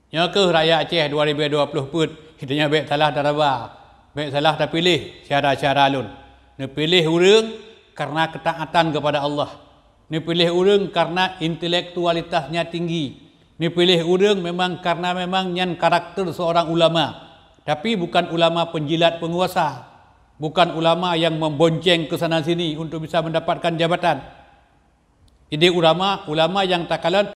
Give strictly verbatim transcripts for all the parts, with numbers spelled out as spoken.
Nyoe kheueh rakyat Aceh dua ribu dua puluh peuet, geutanyoe bék salah taraba, bék salah tapiléh syedara-syedara lôn. Neupiléh ureuëng kareuna keutaatan keupada Allah. Neupiléh ureuëng kareuna intelektualitasnya tinggi. Neupiléh ureuëng memang kareuna memang nyan karakter seorang ulama, tapi bukan ulama penjilat penguasa, bukan ulama yang membonceng ke sana sini untuk bisa mendapatkan jabatan. Jadi ulama, ulama yang takalon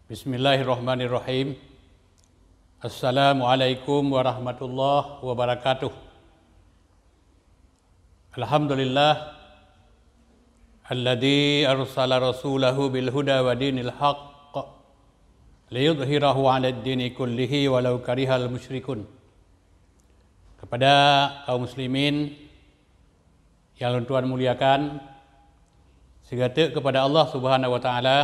Bismillahirrahmanirrahim. Assalamualaikum warahmatullahi wabarakatuh. Alhamdulillah, alladzi arsala rasulahu bil huda wa dinil haqq liyudhhirahu 'alad dini kullihi walau karihal musyrikun. Kepada kaum muslimin yang lôn tuan muliakan, sigoe teuk kepada Allah Subhanahu wa Taala,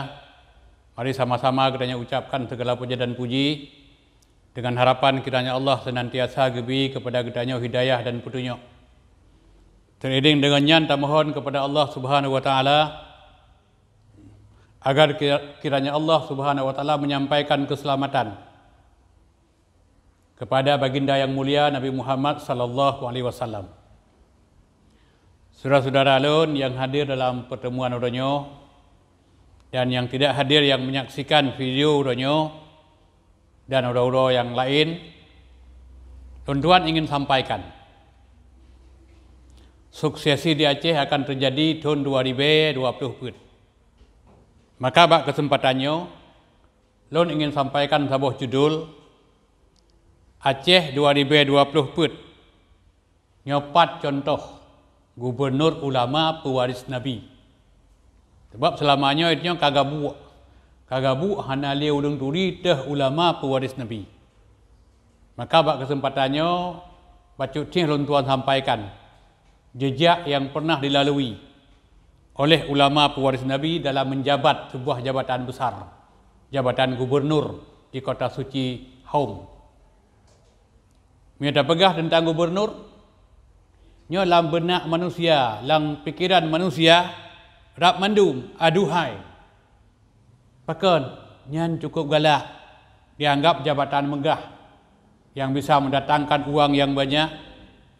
mari sama-sama geutanyoe ucapkan segala puja dan puji, dengan harapan kiranya Allah senantiasa geubri kepada geutanyoe hidayah dan peutunyok. Seiring dengan nyan, tamohon kepada Allah Subhanahu wa Taala agar kira-, kiranya Allah Subhanahu wa Taala menyampaikan keselamatan kepada baginda yang mulia Nabi Muhammad sallallahu alaihi wasallam. Syedara-syedara lôn yang hadir dalam pertemuan uroe nyoe dan yang tidak hadir yang menyaksikan video uroe nyoe dan uroe-uroe yang laén, lôn tuan ingin sampaikan, suksesi di Aceh akan terjadi thon dua ribu dua puluh peuet. Maka bak keuseumpatan nyoe, lôn ingin sampaikan saboh judul, Aceh dua ribu dua puluh peuet. Nyoe pat contoh gubunur ulama peuwaris Nabi. Sabab seulama nyoe, nyoe ka gabuek. Ka gabuek hana lé ureuëng turi teuh ulama peuwaris Nabi. Maka bak keuseumpatan nyoe, bacut teuh lôn tuan sampaikan jejak yang pernah dilalui oleh ulama peuwaris Nabi dalam menjabat sebuah jabatan besar, jabatan gubunur di kota suci Haum. Meunyoe tapeugah teuntang gubunur, nyoe lam beunak manusia, lam pikeran manusia, rab mandum, aduhai. Pakon? Nyan cukup galak, dianggap jabatan meugah, yang bisa mendatangkan uang yang banyak,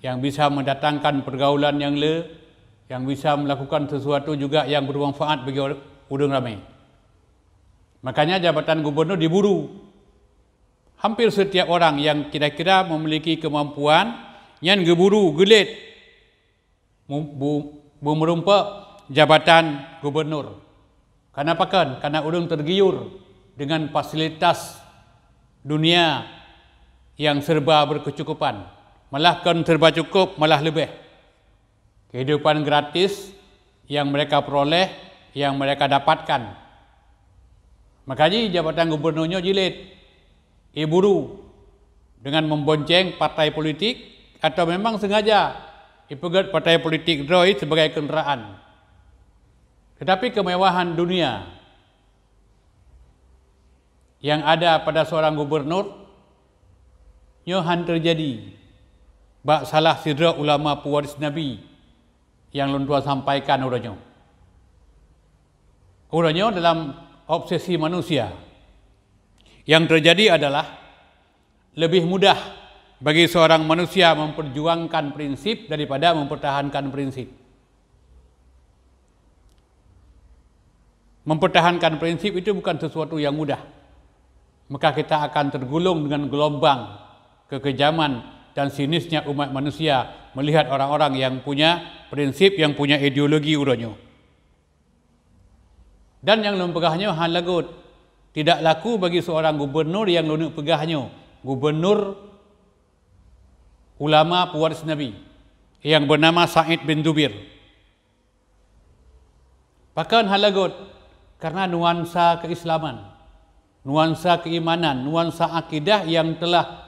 yang bisa mendatangkan pergaulan yang le, yang bisa melakukan sesuatu juga yang bermanfaat bagi ureuëng ramé. Makanya jabatan gubunur diburu. Hampir setiap orang yang kira-kira memiliki kemampuan nyan geuburu, geulet, mu-, bu-, beumeurumpok jabatan gubunur. Karena pakon? Karena ureuëng tergiur dengan fasilitas dunia yang serba berkecukupan. Malah kon serba cukup, malah leubeh. Kehidupan gratis yang mereka peroleh, yang mereka dapatkan. Makajih jabatan gubunur nyoe jilét, iburu dengan membonceng partai politik atau memang sengaja ipeugét partai politik droe sebagai kenderaan. Tetapi kemewahan dunia yang ada pada seorang gubunur nyoe han teujadi bak salah sidroe ulama peuwaris Nabi nyang lôn tuan sampaikan uroe nyoe. Uroe nyoe dalam obsesi manusia, yang terjadi adalah lebih mudah bagi seorang manusia memperjuangkan prinsip daripada mempertahankan prinsip. Mempertahankan prinsip itu bukan sesuatu yang mudah. Maka kita akan tergulung dengan gelombang kekejaman dan sinisnya umat manusia melihat orang-orang yang punya prinsip, yang punya ideologi uroe nyoe. Dan nyang lôn peugah nyoe han lagot, tidak laku bagi seorang gubunur nyang lôn peugah nyoe, gubunur ulama pewaris Nabi, yang bernama Said bin Zubir. Pakon han lagot? Karena nuansa keislaman, nuansa keimanan, nuansa akidah yang telah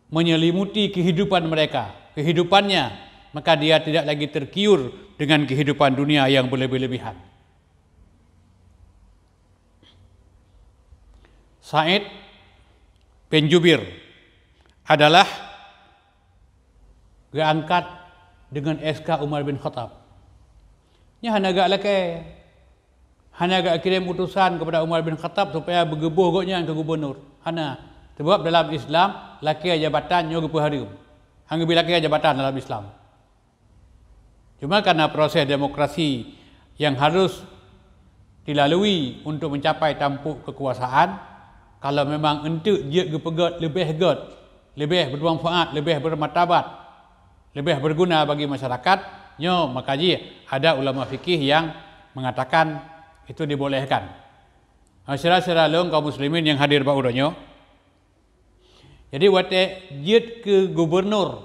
menyelimuti kehidupan mereka, kehidupannya, maka dia tidak lagi tergiur dengan kehidupan dunia yang berlebih-lebihan. Said bin Jubir adalah geuangkat deungon S K Umar bin Khattab. Nyan hana geulakée. Hana geukirém utosan keupada Umar bin Khattab supaya beugeubôh gobnyan keu gubunur. Hana. Sabab dalam Islam, lakée jabatan nyoe geupeuhareuem. Hana geubri lakée jabatan dalam Islam. Cuma karena proses demokrasi yang harus dilalui untuk mencapai tampuk kekuasaan, kalau memang enteuk jeuet geupeugét leubeh gét, leubeh bermanfaat, leubeh bermartabat, leubeh berguna bagi masyarakat, nyoe maka jih ada ulama fikih yang mengatakan itu dibolehkan. Nah, syedara-syedara lôn kaum muslimin yang hadir bak uroe nyoe, jadi watée jeuet keu gubunur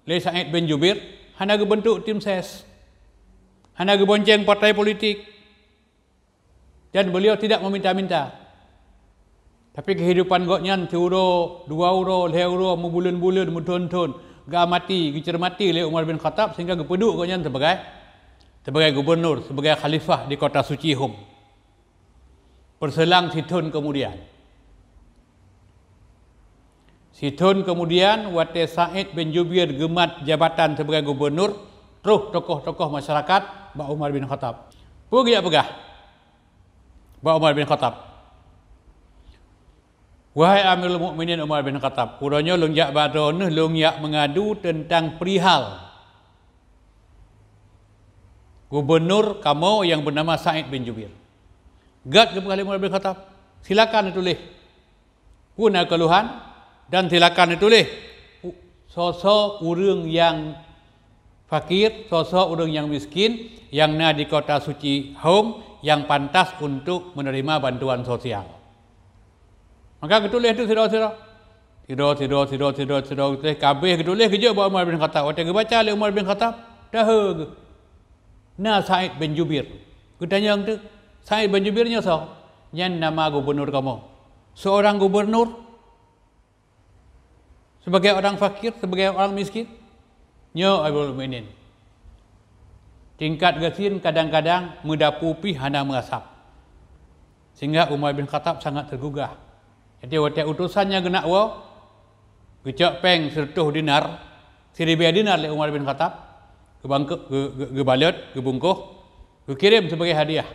lé Said bin Jubair, hana geubeuntuk tim ses, hana geubonceng partai politik, dan beliau tidak meminta-minta. Tapi kehidupan gobnyan siuroe, dua uroe, lhée uroe, meubuleuen-buleuen, meuthon-thon, geuamati, geuceurmati lé Umar bin Khattab sehingga geupeuduek gobnyan sebagai, sebagai gubunur, sebagai khalifah di kota suci Hom. Peuselang sithon keumudian. Sithon keumudian, watée Said bin Jubair geumat jabatan sibagai gubunur, troh tokoh-tokoh masyarakat bak Umar bin Khattab. Peue geujak peugah bak Umar bin Khattab? "Wahai Amirul Mukminin Umar bin Khattab, uroe nyoe lôn jak bak droeneuh, lôn jak meungadu teuntang perihal gubunur kamoe nyang beunama Said bin Jubair." Gét geupeugah lé Umar bin Khattab, "Silakan neutuléh peue na keuluhan, dan silakan neutuléh u-, soe-soe ureuëng nyang fakir, soe-soe ureuëng nyang miskin nyang na di kota suci Hom nyang pantas untuk menerima bantuan sosial." Maka geutuléh tu sidroe-sidroe. Sidroe, sidroe, sidroe, sidroe, sidroe geutuléh, ka abéh geutuléh geujok bak Umar bin Khattab. Watée geubaca lé Umar bin Khattab, tahe geuh. Na Said bin Jubair. Geutanyong teuk, "Said bin Jubair nyoe soe?" "Nyan nama gubunur kamoe." "Seorang gubunur? Sebagai orang fakir, sebagai orang miskin?" Nyoe, Amirul Mukminin, tingkat gasien kadang-kadang meudapu pih hana meuasab. Sehingga Umar bin Khattab sangat tergugah. Jadi, watée utosan nyan geunak woe, geucok péng sireutoh dinar, siribée dinar lé Umar bin Khattab, geubangke-, geu-, geu-, geubalot, geubungkoh, geukirém sibagai hadiah.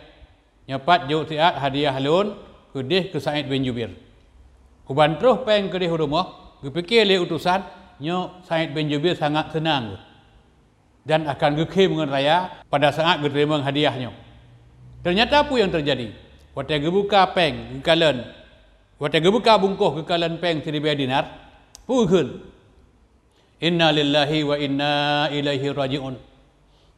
"Nyoe pat jok siat hadiah lôn keudeh keu Said bin Jubair." Uban troh péng keudeh u rumoh, geupike lé utosan, nyoe Said bin Jubair sangat seunang dan akan geukhém ngon raya pada saat geuteurimong hadiah nyoe. Ternyata peue nyang teujadi? Watée geubuka péng geukalon, watée geubuka bungkoh geukalon péng siribée dinar, peue geukheun? "Inna lillahi wa inna ilaihi raji'un."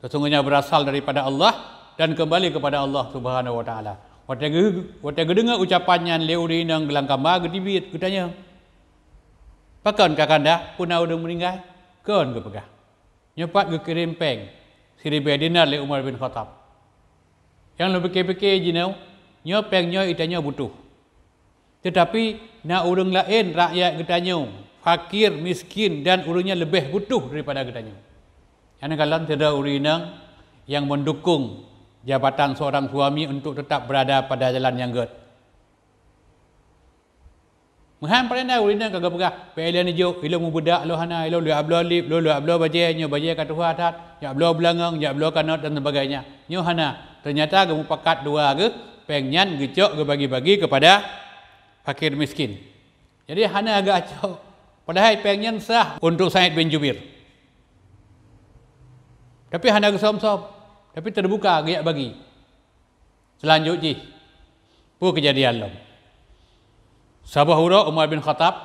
Sesungguhnya berasal daripada Allah dan kembali kepada Allah Subhanahu wa Taala. Watée geu-, watée geudeungoe ucapan nyan lé ureuëng inong lam kama, geuteubiet, geutanyong, "Pakon kakanda, peue na ureuëng meuninggai?" "Kon," geupeugah, "nyoe pat geukirém péng siribée dinar lé Umar bin Khattab. Nyang lôn pike-pike jinoe, nyoe péng nyoe geutanyoe butuh. Teutapi na ureuëng laén, rakyat geutanyoe, fakir, miskin, dan ureuëng nyan leubeh butuh daripada geutanyoe." Nyan kalon sidroe ureuëng inong nyang meudukong jabatan seorang suami untuk tetap berada pada jalan nyang gét. Meuhan paléna ureuëng inong ka geupeugah, "Pék ilée neujok, ilôn meubudak lôn hana, ilôn lheueh bloe lip, lôn lheueh bloe bajée, nyoe bajée ka tuha that, nyak bloe beulangong, nyak bloe kanot dan sebagainya." Nyoe hana. Ternyata geumupakat dua geuh, péng nyan geucok geubagi-bagi keupada fakir miskin. Jadi hana geucok. Padahai péng nyan sah untuk Said bin Jubair. Tapi hana geusöm-söm. Tapi teubuka geujak bagi. Seulanjut jih, peue keujadian lom? Saboh uroe Umar bin Khattab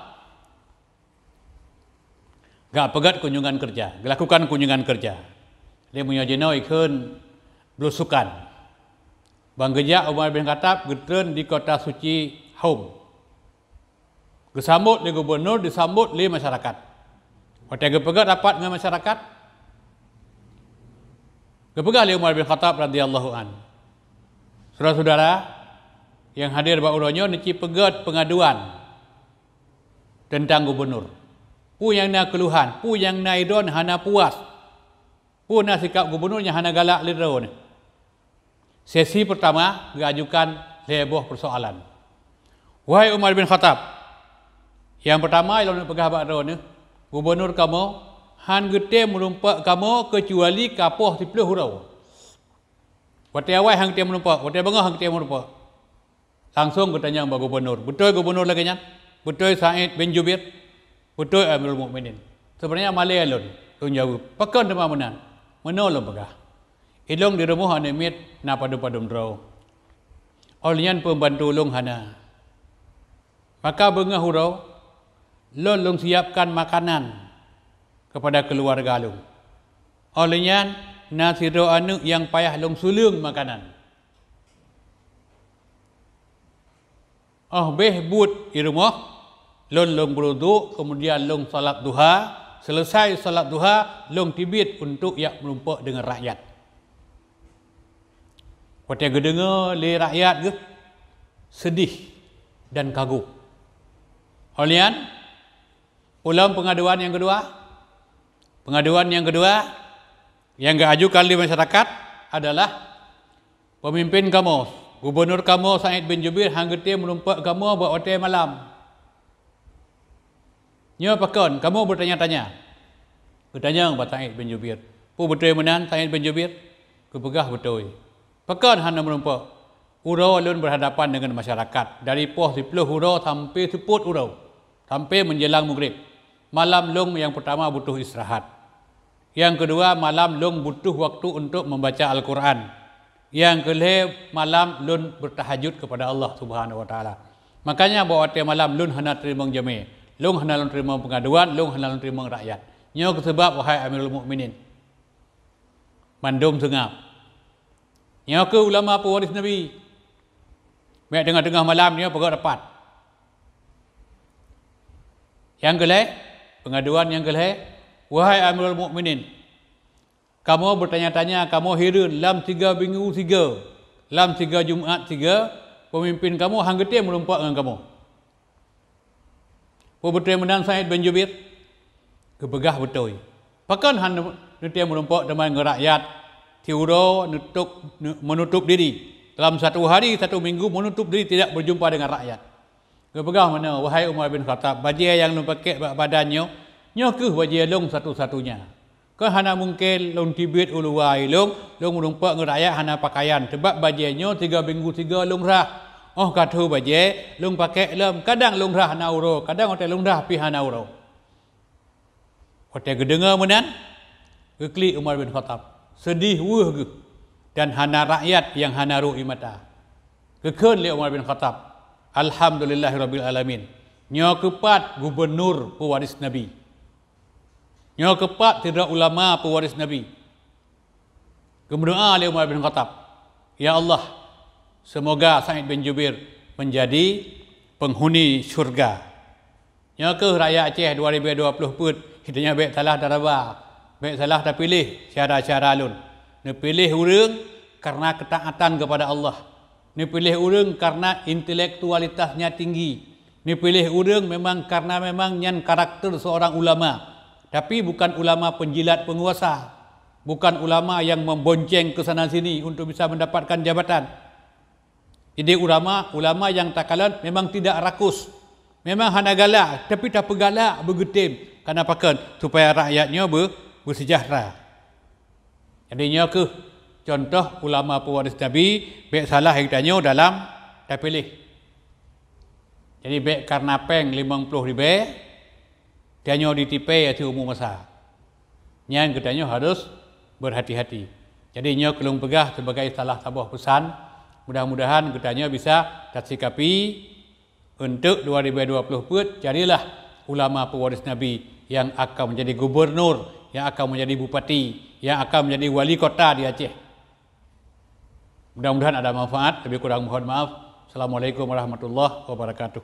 geupeugét kunjungan kerja, geulakukan kunjungan kerja. Lé meunyoe jinoe ikheun belusukan. Ban geujak Umar bin Khattab geutreun di kota suci Hom. Geusambot lé gubunur, disambot lé masyarakat. Watée geupeugét rapat ngon masyarakat, geupeugah lé Umar bin Khattab radhiyallahu an, "Syedara-syedara nyang hadir bak uroe nyoe, neuci peugét peungaduan teuntang gubunur. Peue nyang na keuluhan, peue nyang na idroen hana puas, peue na sikap gubunur nyang hana galak lé droeneuh." Sesi pertama geuajukan lhée boh peusoalan. "Wahai Umar bin Khattab, nyang peurtama ilôn peugah bak droeneuh, gubunur kamoe Han geutem meurumpok kamoe keucuali ka poh siplôh uroe. Watée awai han geutem meurumpok, watée beungoh han geutem meurumpok. Langsong geutanyong bak gubunur, "Beutôi gubunur lagée nyan? Beutôi Said bin Jubair? Beutôi Amirul Mukminin?" "Sebenarnya malée lôn," lôn jaweueb. "Pakon teuma meunan?" "Meunoe lôn peugah, ilôn di rumoh aneuk miet na padum-padum droe. Óh lheueh nyan peumbantu lôn hana. Maka beungoh uroe, lôn, lôn siapkan makanan keupada keuluwarga lôn. Óh lheueh nyan, na sidroe aneuk nyang payah lôn seuleueng makanan. Óh béh buet i rumoh, lôn, lôn beuruduk, keumudian lôn salat duha. Seuleusai salat duha, lôn teubiet untuk jak meurumpok deungon rakyat." Watée geudeungoe lé rakyat geuh, seudeh dan kagum. Óh lheueh nyan, ulôn peungaduan nyang keudua. Peungaduan nyang keudua nyang geuajukan lé masyarakat adalah, "Peumimpén kamoe, gubunur kamoe Said bin Jubair han geutem meurumpok kamoe bak watée malam. Nyoe pakon kamoe beutanya-tanya?" Geutanyong bak Said bin Jubair, "Peue beutôi meunan, Said bin Jubair?" Geupeugah, "Beutôi." "Pakon hana meurumpok?" "Uroe lôn berhadapan dengan masyarakat dari poh siplôh uroe sampai seupôt uroe, sampai menjelang maghrib. Malam lôn nyang peurtama butuh istirahat. Nyang keudua, malam lôn butuh waktu untuk membaca Al-Quran. Nyang keulhée, malam lôn bertahajud kepada Allah Subhanahu wa Taala. Makanya, bak watée malam lôn hana teurimong jamé, lôn hana lôn teurimong peungaduan, lôn hana lôn teurimong rakyat. Nyoe keuh sabab, wahai Amirul Mukminin." Mandum seungab. Nyoe keuh ulama peuwaréh Nabi. Bék teungoh-teungoh malam nyoe peugah rapat. Nyang keulhée, peungaduan nyang keulhée, "Wahai Amirul Mukminin, kamoe beutanya-tanya, kamoe hireuen lam tiga minggu sigoe, lam tiga Jumat sigoe, peumimpén kamoe han geutem meurumpok ngon kamoe. Peue beutôi meunan Said bin Jubair?" Geupeugah, "Beutôi." "Pakon han neutem meurumpok teuma ngon rakyat? Siuroe neutôb, ne-, meunutôb diri. Dalam satu hari, satu minggu meunutôb diri tidak berjumpa dengan rakyat." Geupeugah meunoe, "Wahai Umar bin Khattab, bajée nyang lôn pakék bak badan nyoe, nyoe keuh bajée lôn satu-satunya. Kon hana mungken lôn teubiet u luwa ilôn, lôn meurumpok ngon rakyat hana pakaian, sabab bajée nyoe tiga minggu sigoe lôn rhah. Óh ka tho bajée, lôn pakék lom, kadang lôn rhah hana uroe, kadang watée lôn rhah pih hana uroe." Watée geudeungoe meunan, geuklik Umar bin Khattab, seudeh weueh geuh, dan hana rakyat nyang hana rhot ie mata. Geukheun lé Umar bin Khattab, "Alhamdulillahirabbil alamin. Nyoe keuh pat gubunur peuwaréh Nabi. Nyoe keuh pat sidroe ulama peuwaréh Nabi." Geumeudoá lé Umar bin Khattab, "Ya Allah, semoga Said bin Jubair menjadi penghuni syurga." Nyoe keuh rakyat Aceh dua ribée dua ploh peuet, geutanyoe bék salah taraba, bék salah tapiléh syedara-syedara lôn. Neupiléh ureuëng kareuna keutaatan keupada Allah. Neupiléh ureuëng kareuna intelektualitasnya tinggi. Neupiléh ureuëng memang kareuna memang nyan karakter seorang ulama. Tapi bukan ulama penjilat penguasa. Bukan ulama yang membonceng ke sana sini untuk bisa mendapatkan jabatan. Jadi ulama, ulama nyang takalon memang tidak rakus. Memang hana galak, tapi tapeugalak beugeutem. Kareuna pakon? Supaya rakyat nyoe beu-, beusejahtera. Jadi nyoe keuh contoh ulama peuwaréh Nabi, bék salah geutanyoe dalam tapiléh. Jadi bék kareuna péng limong ploh ribée, tanyoe ditipée ateueh umu masa. Nyan geutanyoe harus berhati-hati. Jadi nyoe keuh lôn peugah sibagai salah saboh peusan, mudah-mudahan geutanyoe bisa tasikapi untuk dua ribée dua ploh peuet, carilah ulama peuwaréh Nabi yang akan menjadi gubernur, yang akan menjadi bupati, yang akan menjadi wali kota di Aceh. Mudah-mudahan ada manfaat, lebih kurang mohon maaf. Assalamualaikum warahmatullahi wabarakatuh.